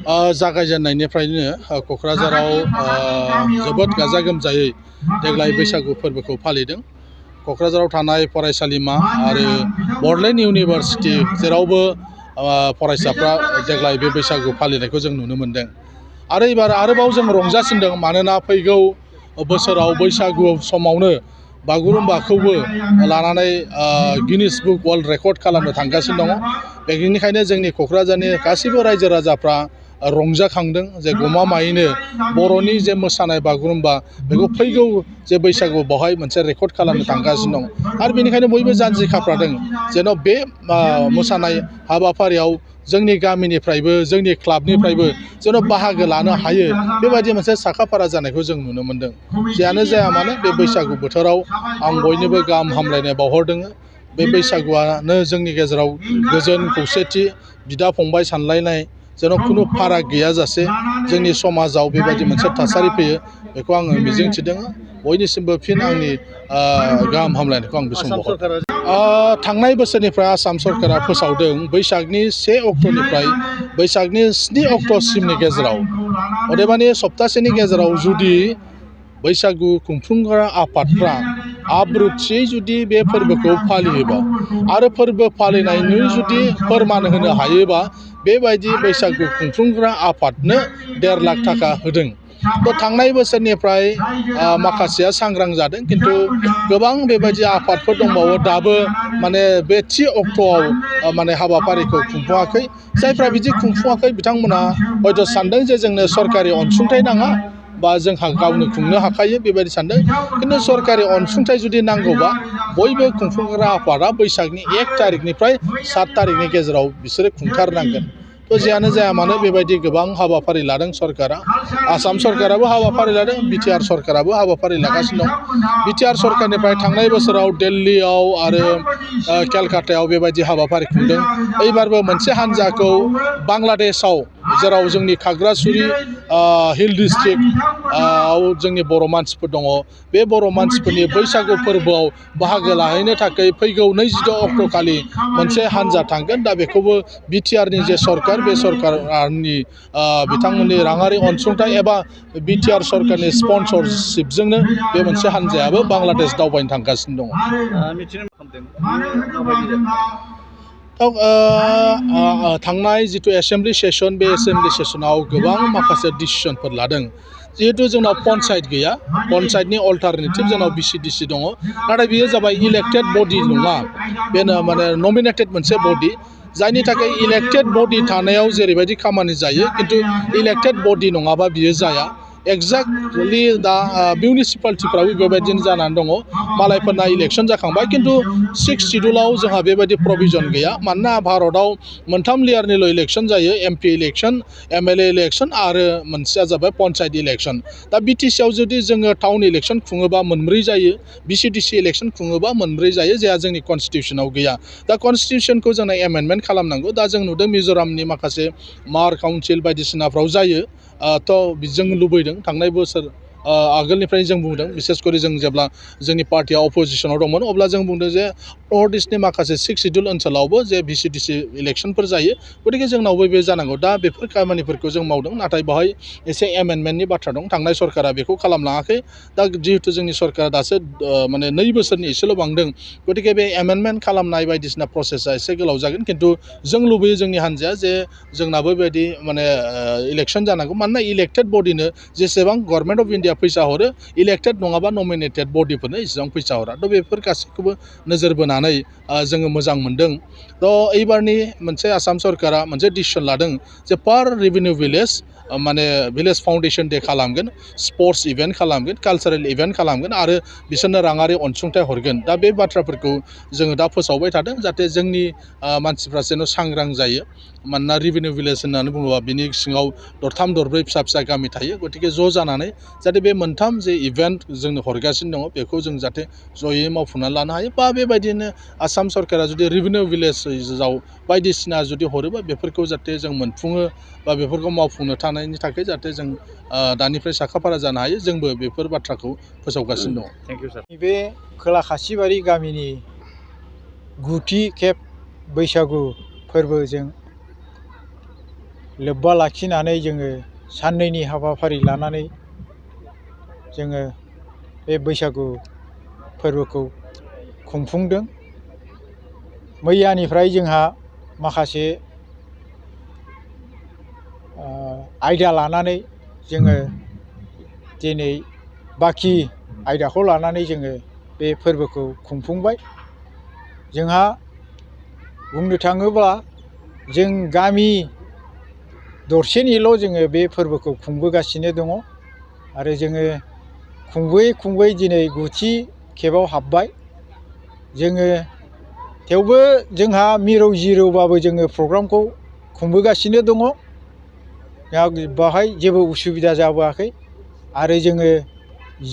जागायजेननायनिफ्रायनो क'क्राझाराव जोबोद गाजा गोमजायै देग्लाय बैसागु फोरबोखौ फालिदों। क'क्राझाराव थानाय फरायसालिमा आरो बड'लेण्ड इउनिभारसिटि जेरावबो फरायसाफ्रा देग्लाय बे बैसागु फालिनायखौ जों नुनो मोन्दों। आरो एबार आरोबाव जों रंजासिनदों, मानोना फैगौ बोसोराव बैसागु समावनो बागुरुम्बाखौबो लानानै गिनिस बुक वर्ल्ड रेकर्ड खालामनो थांगासिनो दङ। बेनिखायनो जोंनि क'क्राझारनि गासैबो रायजो राजाफ्रा रंजाखांदों जे गमामायैनो बर'नि जे मोसानाय बागुरुम्बा बेखौ फैगौ जे बैसागु बेवहाय मोनसे रेकर्ड खालामनो थांगासिनो दं। आरो बेनिखायनो बयबो जानजि खाफ्रादों जेन' बे मोसानाय हाबाफारियाव जोंनि गामिनिफ्रायबो जोंनि क्लाबनिफ्रायबो जेन' बाहागो लानो हायो, बेबायदि मोनसे साखाफारा जानायखौ जों नुनो मोन्दों। जियानो जाया मानो बे बैसागु बोथोराव आं बयनोबो गाहाम हामलायनाय बावहरदों। बे बैसागुआनो जोंनि गेजेराव गोजोन खौसेथि बिदा फंबाय सानलायनाय जेन' खुनु फाराग गैयाजासे जोंनि समाजाव बेबायदि मोनसे थासारि फैयो, बेखौ आङो मिजिंथिदों। बयनिसिमबो फिन आंनि गाहाम हामलायनायखौ आं बे समाव बावहरदों। थांनाय बोसोरनिफ्राय आसाम सरकारा फोसावदों बैसागनि 1 अक्ट'निफ्राय बैसागनि 7 अक्ट'सिमनि गेजेराव, अदेबानि सप्तासेनि गेजेराव जुदि बैसागु खुंफुंग्रा आफादफ्रा आब्रुथियै जुदि बे फोरबोखौ फालियोबा आरो फोरबो फालिनायनि जुदि फोरमान होनो हायोबा, बेबायदि बैसागु खुंफुंग्रा आफादनो 1.5 लाख थाखा होदों। थांनाय बोसोरनिफ्राय माखासेया सांग्रां जादों, खिन्थु गोबां बेबायदि आफादफोर दंबावो दाबो माने बे थि अक्ट'आव माने हाबाफारिखौ खुंफुङाखै। जायफ्रा बिदि खुंफुङाखै बिथांमोना हयथ' सानदों जे जोंनो सरकारि अनसुंथाइ नाङा बा जोंहा गावनो खुंनो हाखायो बेबायदि सानदों। खिन्थु सरकारि अनसुंथाइ जुदि नांगौबा बयबो खुंफुंग्रा आफादा बैसागनि 1 थारिखनिफ्राय 7 थारिखनि गेजेराव बिसोरो खुंथारनांगोन। जियानो जाया मानो बेबायदि गोबां हाबाफारि लादों सरकारा। आसाम सरकाराबो हाबाफारि लादों, बिटिआर सरकाराबो हाबाफारि लागासिनो दं। बिटिआर सरकारनिफ्राय थांनाय बोसोराव दिल्लीयाव आरो केलकातायाव बेबायदि हाबाफारि खुंदों। एबारबो मोनसे हान्जाखौ बांलादेशआव, जेराव जोंनि खाग्रासुरि हिल डिस्ट्रिक्टआव जोंनि बर' मानसिफोर दङ, बे बर' मानसिफोरनि बैसागु फोरबोआव बाहागो लाहैनो थाखाय फैगौ 26 अक्ट'खालि मोनसे हान्जा थांगोन। दा बेखौबो बिटिआरनि जे सरकार, बे सरकारनि बिथांमोननि राङारि अनसुंथाइ एबा बिटिआर सरकारनि स्पन्सरशिपजोंनो बे मोनसे हान्जायाबो बांलादेश दावबायनो थांगासिनो दङ। थांनाय जिथु एसेमब्लि सेसन, बे एसेमब्लि सेसनाव गोबां माखासे डिसिसनफोर लादों। जिहेतु जोंनाव पन्सायत गैया, पन्सायतनि अल्टारनेटिभ जोंनाव भिसिडिसि दङ, नाथाय बेयो जाबाय इलेक्टेड बडि नङा, बेनो माने नमिनेटेड मोनसे बडि। जायनि थाखाय इलेक्टेड बडि थानायाव जेरैबायदि खामानि जायो, खिन्थु इलेक्टेड बडि नङाबा बियो जाया। एक्जेक्टलि दा मिउनिसिपालिटिफ्राबो बेबायदिनो जानानै दङ। मालायफोरना इलेक्सन जाखांबाय, खिन्थु 6 सिड्युलाव जोंहा बेबायदि प्रभिजन गैया। मानोना भारतआव 3 लेयारनिल' इलेक्सन जायो, एमपि इलेक्सन, एमएलए इलेक्सन आरो मोनसेया जाबाय पन्सायत इलेक्सन। दा बिटिसिआव जुदि जोङो टाउन इलेक्सन खुङोबा 4 जायो, भिसिडिसि इलेक्सन खुङोबा 4 जायो, जायहा जोंनि कनस्टिटिउसनाव गैया। दा कनस्टिटिउसनखौ जोंना एमेन्डमेन्ट खालामनांगौ। दा जों नुदों मिज'रामनि माखासे मार काउन्सिल बायदिसिनाफ्राव जायो। जों लुबैदों, थांनाय बोसोर आगोलनिफ्रायनो जों बुंदों, बिसेसकरि जों जेब्ला जोंनि पार्टिया अपोजिसनाव दंमोन, अब्ला जों बुंदों जे नर्थ इस्टनि माखासे 6 सिड्युल ओनसोलावबो जे भिसिडिसि इलेक्सनफोर जायो, गतिके जोंनावबो बे जानांगौ। दा बेफोर खामानिफोरखौ जों मावदों, नाथाय बेवहाय एसे एमेन्डमेन्टनि बाथ्रा दं। थांनाय सरकारा बेखौ खालामलाङाखै। दा जिहेतु जोंनि सरकारा दासो माने 2 बोसोरनि एसेल' बांदों, गतिके बे एमेन्डमेन्ट खालामनाय बायदिसिना प्रसेसा एसे गोलाव जागोन। खिन्थु जों लुबैयो जोंनि हान्जाया जे जोंनाबो बेबायदि माने इलेक्सन जानांगौ। मानोना इलेक्टेड बडिनो जेसेबां गभर्नमेन्ट अफ इन्डिया फैसा हरो, इलेक्टेड नङाबा नमिनेटेड बडिफोरनो इसेबां फैसा हरा। बेफोर गासैखौबो नोजोर बोनानै जोङो मोजां मोनदों। एबारनि मोनसे आसाम सरकारा मोनसे डिसिसन लादों जे पार रेभिनिउ भिलेज माने भिलेज फाउन्डेसन डे खालामगोन, स्पर्ट्स इभेन्ट खालामगोन, कालचारेल इभेन्ट खालामगोन आरो बिसोरनो राङारि अनसुंथाइ हरगोन। दा बे बाथ्राफोरखौ जोङो दा फोसावबाय थादों, जाहाथे जोंनि मानसिफ्रा जेन' सांग्रां जायो। मानोना रेभिनिउ भिलेज होननानै बुङोबा बिनि सिङाव 4 4 फिसा फिसा गामि थायो। गतिके ज' जानानै जाहाथे बे 3 जे इभेन्ट जोंनो हरगासिनो दङ, बेखौ जों जाहाथे जयै मावफुंनानै लानो हायो। बा बेबायदिनो आसाम सरकारा जुदि रेभिनिउ भिलेजाव बायदिसिना जुदि हरोबा बेफोरखौ जाहाथे जों मोनफुङो बा बेफोरखौ मावफुंनो थानायनि थाखाय जाहाथे जों दानिफ्राय साखाफारा जानो हायो। जोंबो बेफोर बाथ्राखौ फोसावगासिनो दङ। थेंक इउ सार। बे खोला खासिबारि गामिनि 9थि खेब बैसागु फोरबोजों लोब्बा लाखिनानै जोङो साननैनि हाबाफारि लानानै जोङो बे बैसागु फोरबोखौ खुंफुंदों। मैयानिफ्राय जोंहा माखासे आयदा लानानै जोङो दिनै बाखि आयदाखौ लानानै जोङो बे फोरबोखौ खुंफुंबाय। जोंहा बुंनो थाङोब्ला जों गामि दरसेनिल' जोङो बे फोरबोखौ खुंबोगासिनो दङ आरो जोङो खुंबोयै खुंबोयै दिनै 9थि खेबाव हाबबाय। जोङो थेवबो जोंहा मिरौ जिरौबाबो जोङो प्रग्रामखौ खुंबोगासिनो दङ। बाहाय जेबो उसुबिदा जाबोआखै आरो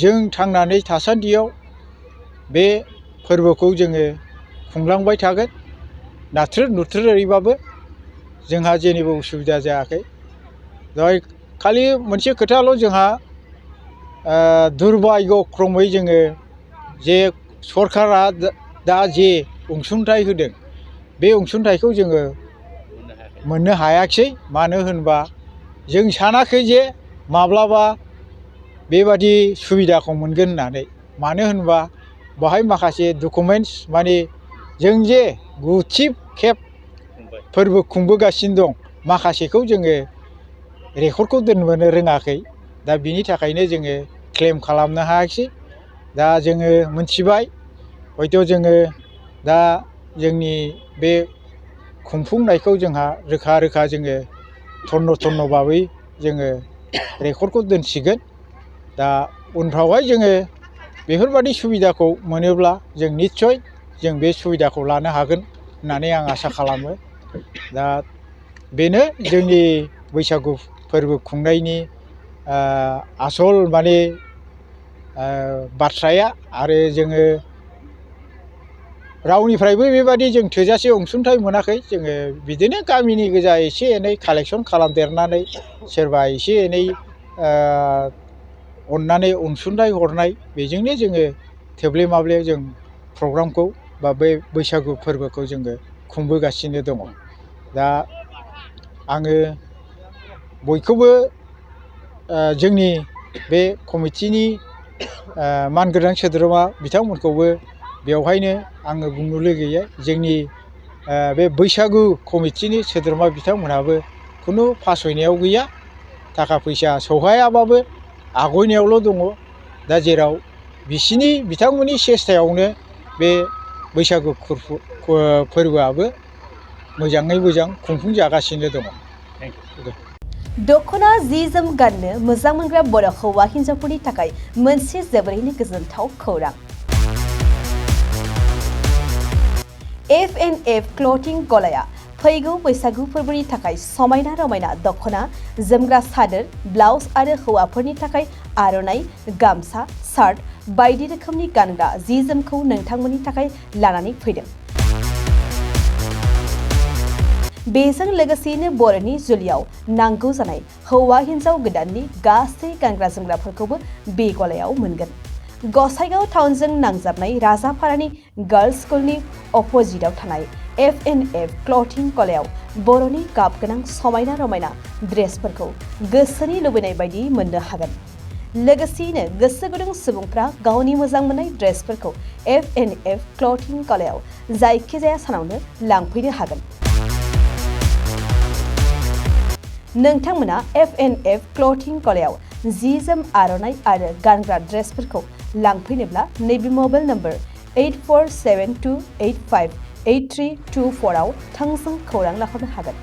जों थांनानै थासान्दियाव बे फोरबोखौ जोङो खुंलांबाय थागोन। नाथ्रोद नुथ्रोदैबाबो जोंहा जेनिबो उसुबिदा जायाखै। खालि मोनसे खोथाल' जोंहा दुरभाग्य क्रमै जोङो जे सरकारा दा जे अनसुंथाइ होदों बे अनसुंथाइखौ जोङो मोननो हायाखिसै। मानो होनबा जों सानाखै जे माब्लाबा बेबादि सुबिदाखौ मोनगोन होननानै। मानो होनबा बाहाय माखासे डकुमेन्टस माने जों जे 9थि खेब फोरबो खुंबोगासिनो दं माखासेखौ जोङो रेकर्डखौ दोनबोनो रोङाखै। दा बिनि थाखायनो जोङो क्लेम खालामनो हायाखिसै। दा जोङो मोनथिबाय हयथ' जोङो दा जोंनि बे खुंफुंनायखौ जोंहा रोखा रोखा जोङो थन्न' भाबै जोङो रेकर्डखौ दोनसिगोन। दा उनफ्रावहाय जोङो बेफोरबादि सुबिदाखौ मोनोब्ला जों निस्सय जों बे सुबिदाखौ लानो हागोन होननानै आं आसा खालामो। दा बेनो जोंनि बैसागु फोरबो खुंनायनि आसल माने बाथ्राया। आरो जोङो रावनिफ्रायबो बेबादि जों थोजासे अनसुंथाइ मोनाखै। जोङो बिदिनो गामिनि गोजा एसे एनै कालेक्सन खालामदेरनानै सोरबा एसे एनै अननानै अनसुंथाइ हरनाय बेजोंनो जोङो थोब्ले माब्ले जों प्रग्रामखौ बा बे बैसागु फोरबोखौ जोङो खुंबोगासिनो दङ। दा आङो बयखौबो जोंनि बे कमिटिनि मानगोनां सोद्रोमा बिथांमोनखौबो बेवहायनो आङो बुंनो लुगैयो जोंनि बे बैसागु कमिटिनि सोद्रोमा बिथांमोनहाबो खुनु फासयनायाव गैया। थाखा फैसा सहायाबाबो आगयनायावल' दङ। दा जेराव बिथांमोननि सेस्थायावनो बे बैसागु फोरबोआबो मोजाङै मोजां खुंफुंजागासिनो दङ। दख'ना जि जोम गाननो मोजां मोनग्रा बर' हौवा हिन्जावफोरनि थाखाय मोनसे जोबोरैनो गोजोनथाव खौरां। F&F क्लथिं गलाया फैगौ बैसागु फोरबोनि थाखाय समायना रमायना दख'ना, जोमग्रा सादोर, ब्लाउस आरो हौवाफोरनि थाखाय आर'नाइ, गामसा, शार्ट बायदि रोखोमनि गानग्रा जि जोमखौ नोंथांमोननि थाखाय लानानै फैदों। बेजों लोगोसेयैनो बर'नि जुलियाव नांगौ जानाय हौवा हिन्जाव गोदाननि गासै गानग्रा जोमग्राफोरखौबो बे गलायाव मोनगोन। गसाइगाव टाउनजों नांजाबनाय राजापारानि गार्लस स्कुलनि अपोजिटआव थानाय F&F क्लथिं गलायाव बर'नि गाब गोनां समायना रमायना ड्रेसफोरखौ गोसोनि लुबैनाय बायदि मोननो हागोन। लोगोसेयैनो गोसो गुदुं सुबुंफ्रा गावनि मोजां मोननाय ड्रेसफोरखौ F&F क्लथिं गलायाव जायखिजाया सानावनो लांफैनो हागोन। नोंथांमोना F&F क्लथिं गलायाव जि जोम, आर'नाइ आरो गानग्रा ड्रेसफोरखौ लांफैनोब्ला नैबे मबाइल नम्बर 8472858324 आव थोंजों खौरां लाहरनो हागोन।